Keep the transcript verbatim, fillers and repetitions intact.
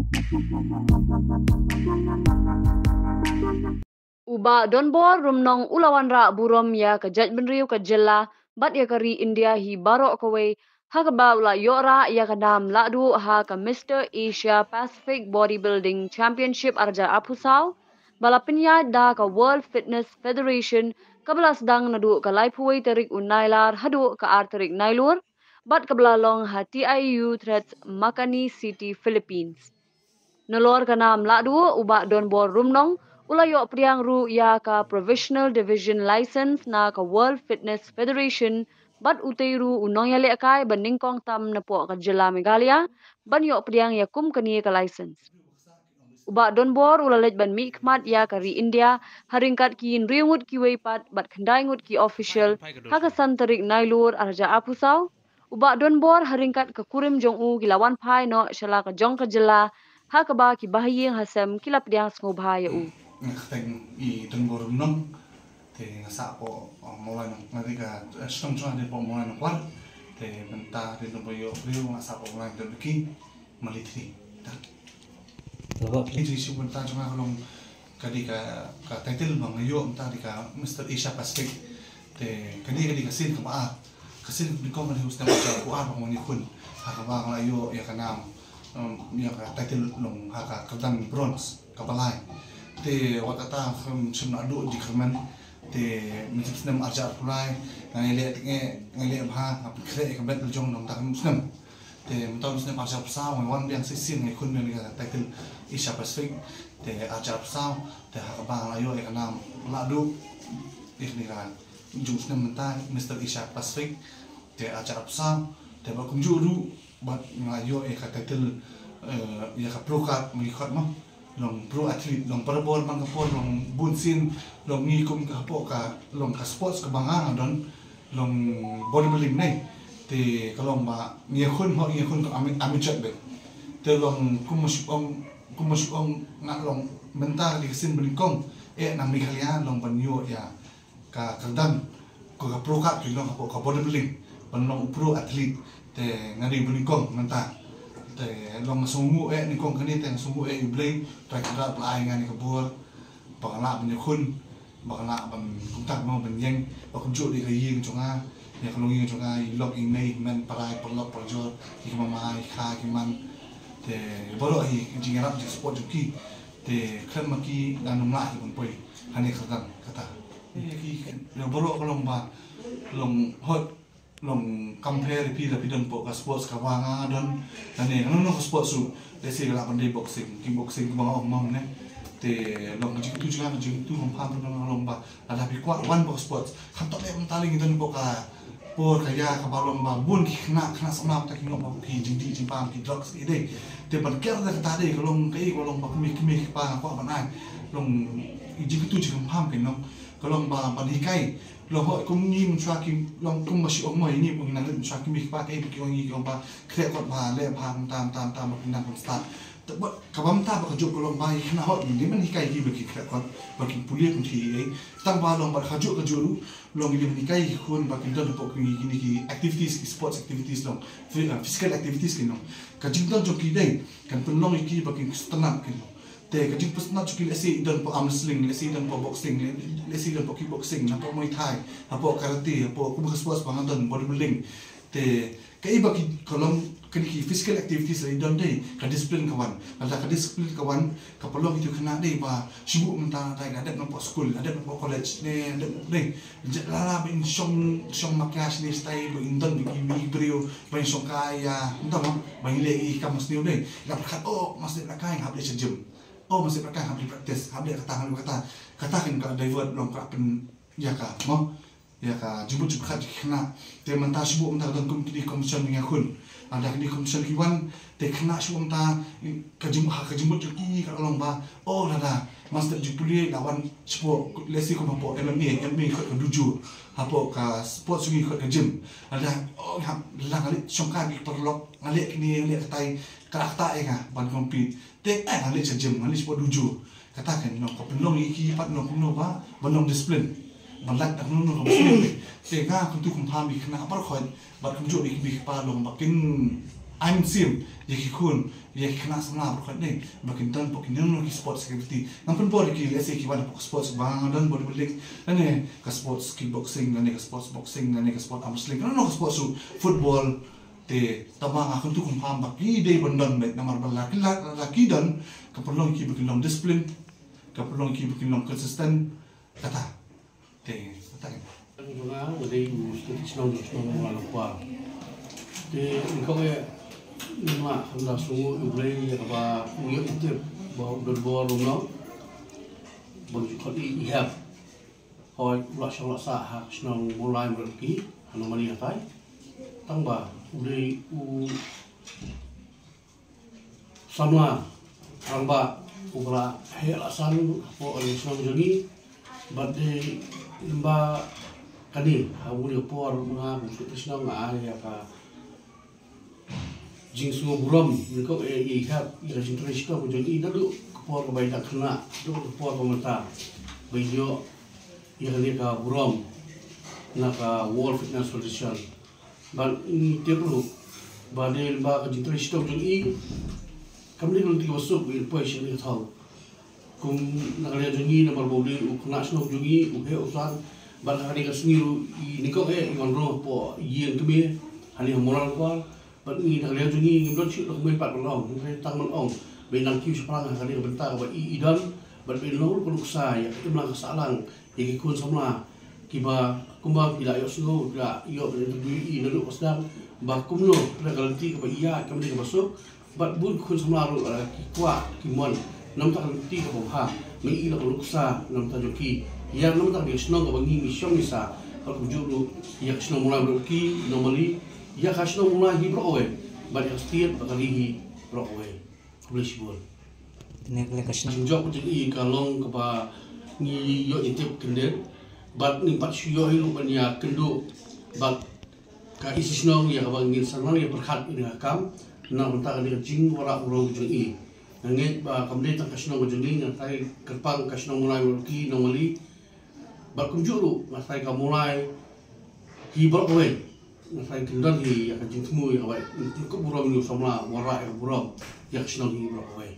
U Bah Donbor Rumnong u la wanrah burom ïa ka jaitbynriew ka jylla bad ïa ka ri India hi baroh kawei, ha kaba u la ïoh rah ïa ka nam lahduh ha ka Mister Asia Pacific Bodybuilding Championship arhajar arphew saw, ba la pynïaid da ka World Fitness Federation, kaba la sdang naduh ka laiphew wei tarik u Nailar haduh ka ar tarik Nailur, bad kaba la long ha T I U Threads, Makani City, Philippines. Nalor ka nam lahduh, u Bah Donbor Rumnong u la ïoh pdiang ruh ïa ka Provisional Division License na ka World Fitness Federation, bad utei ruh u nongïalehkai ba nyngkong tam napoh ka jylla Meghalaya ban ïoh pdiang ïa kum kane ka license. U Bah Donbor u la leit ban mihkhmat ïa ka ri India ha ryngkat ki hynriew ngut kiwei pat bad khyndai ngut ki official ha ka san tarik Nailur arhajar arphew saw. U Bah Donbor ha ryngkat ka kurim jong u ki la wan phai noh sha la ka jong ka jylla, ha kaba ki bahaïing hasem ki la pdiang sngewbha ïa u. Nga kyrteng i Donbor Rumnong, te nga sah hapoh, uh, Mawlai Nong, nga dei ka, uh, shnong jong nga dei hapoh Mawlai Nongkwar, te mynta dei Donbor Ïohbriew, nga sah hapoh Mawlai Nong Deki, Mali Three. Ta. Laba. Ini jadi shu mynta jong nga ka long ka dei ka, ka title ba nga ïoh mynta dei ka Mister Asia Pacific. Te kane ka dei ka sien kaba ar. Ka sien kaba nyngkong ka dei ha u snem arhajar arphew ar ba nga wan ïakhun. Ha kaba nga la ïoh ïa ka nam, um, ïa ka title long ha ka kyrdan bronze kaba lai. Te wat kata kam shym naduh jingkyrmen. Te mynshem snem arhajar arphew lai nga ïaleh, nga ïaleh bha, nga pynkhreh ïa ka belt la jong nangta ka snem. Te mynta u snem arhajar arphew saw nga wan biang shisien, nga ïakhun biang ïa ka title Asia Pacific. Te arhajar arphew saw, te ha kaba nga la ïoh ïa ka nam lahduh ïa kane ka jong u snem mynta Mister Asia Pacific. Te arhajar arphew saw, te bad kumjuh ruh bad nga la ïoh ïa ka title, eh, ïa ka pro card, ma ngi khot mo. Long pro athlete, long barabor man ka por, long bun sien, long ngi kum ka hapoh ka, long ka sports kaba nga nga don, long bodybuilding ne. Te ka long ba ngi ïakhun, hok ngi ïakhun ka ami-, amateur beit. Te long kum ma shu ong, kum ma shu ong nga long mynta ka dei ka sien banyngkong eh na Meghalaya long ban ïoh ïa ka kyrdan, ko ka pro card ki long hapoh ka bodybuilding, ban long u pro athlete. Te nga dei banyngkong mynta. Te long nga sngewnguh eh nyngkong kane, te nga sngewnguh eh ïa U Blei, Trai Kynrad ba la ai nga ïa ka bor ba nga lah ban ïakhun, ba nga lah ban kumta mo ban ïeng, ba kumjuh dei ka ïing jong nga, ïa ka longïing jong nga, i lok i mei, i hynmen, para i paralok parajor, i ki mama, i kha, i ki man. Te baroh hi ka jingïarap jingsupport jong ki. Te khlem ma ki ngan ym lah hi ban poi ha kane ka kyrdan kata. Ïa ki, ïa baroh ka long ba long hot, long compare ïa phi da phi don hapoh ka sports kaba nga don. Lane nga don ka sports ruh, let's say ka lah ban dei boxing, kickboxing kaba nga ong mo ne. Te long ka jingkyntu jong nga, ka jingkyntu kaba nga long ba lada phi kwah wan hapoh ka sports, kam dei mynta lei ngi don hapoh ka por ka ïa kaba long ba bun ki khynnah, khynnah samla mynta ki ngop ba ki jingdih jingbam, ki drugs ki dei. Te ban ker da kata dei ka long kaei, ka long ba kmie kmie ki kpa nga kwah ban ai long i jingkyntu jingkyrpad ki nong, ka long ba ban hikai. Long hok kum ngi mynshuwa ki, long kum ba shu ong mo ïa ngi, ba ngi nang leit mynshuwa ki mih ki pa, kaei ba ki ong ngi, ki ong ba khreh kot ba leh bha mynta mynta mynta ba ki nang ban start. Te ba kaba mynta ba kajuh ka long ba ïa ki khynnah hok ngi dei ban hikai ki ba ki khreh kot, ba kin pule kin thi ei. Tang ba long ba kajuh kajuh ruh long ngi dei ban hikai ki khun ba kin don hapoh kine ki activities, ki sports activities long, phy-, uh, physical activities ki long. Ka jingdon jong ki dei kan pynlong ïa ki ba kin sngewtynnat ki long. Te ka jingpynsngew jong ki, lehse i don hapoh arm wrestling, lehse i don hapoh boxing, le-, lehse i don hapoh kickboxing, hapoh Muay Thai, hapoh karate, hapoh kumba ka sports ba nga don, bodybuilding. Te kaei ba ki, ka long kine ki physical activities i don dei ka discipline ka wan. Lada ka discipline ka wan, ka pynlong ïa ki khynnah dei ba shu buh mynta dei ka dep na hapoh skul, dep na hapoh college, ne dep dei. Lada ba in shong, shong makiage ne stai ba in don ba ki briew ba in shong kai ïa, mynta mo ba in leh i kam sniew dei. La pyrkhat, oh, mas dep la kai hap leit sha gym. Oh, mas dep la kai hap leit practice, hap leit kata, hap leit kata. Kata kan ka divert long ka pyn ïa ka mo. Ïa ka jingmut jingpyrkhat jong ki khynnah. Te mynta shu buh mynta don kum kine competition ngi ïakhun. Lada kine competition ki wan, te khynnah shu buh mynta ka jing, ha ka jingmut jong ki ka long ba, oh, lada mas dep jingpule la wan shu buh, lehse kum hapoh M M A, M M A khot ka dojo. Hapoh ka sports ngi khot ka gym. Lada, oh, nga, lada nga leit shong kai bad ki paralok, nga leh kine, nga leh katai, ka dak ïa nga ban compete. Te, eh, nga leit sha gym, nga leit sha dojo. Kata kan long ka pynlong ïa ki pat long kumno ba, ban long discipline. Ban lait da kumno kumno ka discipline. Te nga kyntu kynpham ïa ki khynnah baroh khoit, bad kumjuh ïa ki mei ki pa long ba kin Ai mynsiem ïa ki khun, ïa ki khynnah samla baroh kane ba kin don bad kin don ki sports activity. Ngam pynbor ïa ki, let's say, ki wan hapoh sports ba nga don bodybuilding, lane ka sports kickboxing, lane ka sports boxing, lane ka sports arm wrestling, lane ka sports football. Te tangba nga kyntu kumba ba ki dei ban don bad namar ba la ki la, la ki don, ka pynlong ki ba kin long discipline, ka pynlong ki ba kin long consistent. Kata. Te kata. Jong nga, nga dei u state shnong jong shnong Mawlai Nongkwar. Te nyngkong eh, nga kham da sngewnguh ïa U Blei ïa kaba u ïoh ïa tip ba u don bor u nong. Ba u ju khot i, i hep. Hoi u la shong la sah ha shnong Mawlai Mawlai Nongki, ha Nongmali hatai. Tangba u dei u samla rangbah uba la heh la san hapoh ka shnong jong ngi. Bad dei lyngba kane ha u dei por nga kum state shnong nga ai ïa ka jingsngew burom, nyngkong eh i hep ïa ka jingtrei shitom jong i naduh ka por kaba i dang khynnah, naduh ka por kaba mynta ba i ïoh ïa kane ka burom na ka World Fitness Federation. Bad ngi tip ruh ba dei lyngba ka jingtrei shitom jong i, kam dei ka lynti kaba suk ba i poi sha kane ka thaw. Kum na ka liang jong ngi namar ba u dei u khynnah shnong jong ngi, u heh u san. Bad ha kane ka sngi ruh i nyngkong eh i wan rung hapoh ïing kmie hangne ha Mawlai Nongkwar. Bad ngi na ka liang jong ngi ngim don shuh da kumne pat ban ong, ngim tang ban ong ba i nang kiew shaphrang ha kane ka bynta kaba i, i don. Bad ba i long ruh ka nuksa ïa ka imlang ka sahlang ïa ki khun samla kiba kumba phi la ïohsngew, phi la ïoh ban interview ïa i naduh ba sdang ba kumno na ka lynti kaba i ïaid kam dei kaba suk. Bad bun ki khun samla ruh, eh, ki kwah ki mon na bynta ka lynti kaba bha, ma i la ka nuksa na bynta jong ki ïa na bynta ka shnong kaba ngi ngi shong ngi sah. Bad kumjuh ruh ïa ka shnong Mawlai Nongki, Nongmali, ïa ka shnong Mawlai hi baroh kawei, bad ïa ka state bad ka ri hi baroh kawei. Khublei shibun. Kane ka shnong. Jingjop jong i ka long kaba ngi ïoh ïa tip kyndit bad ngi pat shu ïoh hi ruh ban ïa kynduh bad ka isi shnong ïa kaba ngin sa nang ïa pyrkhat ïa ka kam na bynta kane ka jingwanrah burom jong i. Nga ngeit ba kam dei tang ka shnong jong ngi, nga tharai kyrpang ka shnong Mawlai Nongki, Nongmali, bad kumjuh ruh nga tharai ka Mawlai hi baroh kawei. Nga tharai kin don hi ïa ka jingthmu ïa kaba kin kup burom ïa u samla wanrah ïa ka burom ïa ka shnong hi baroh kawei.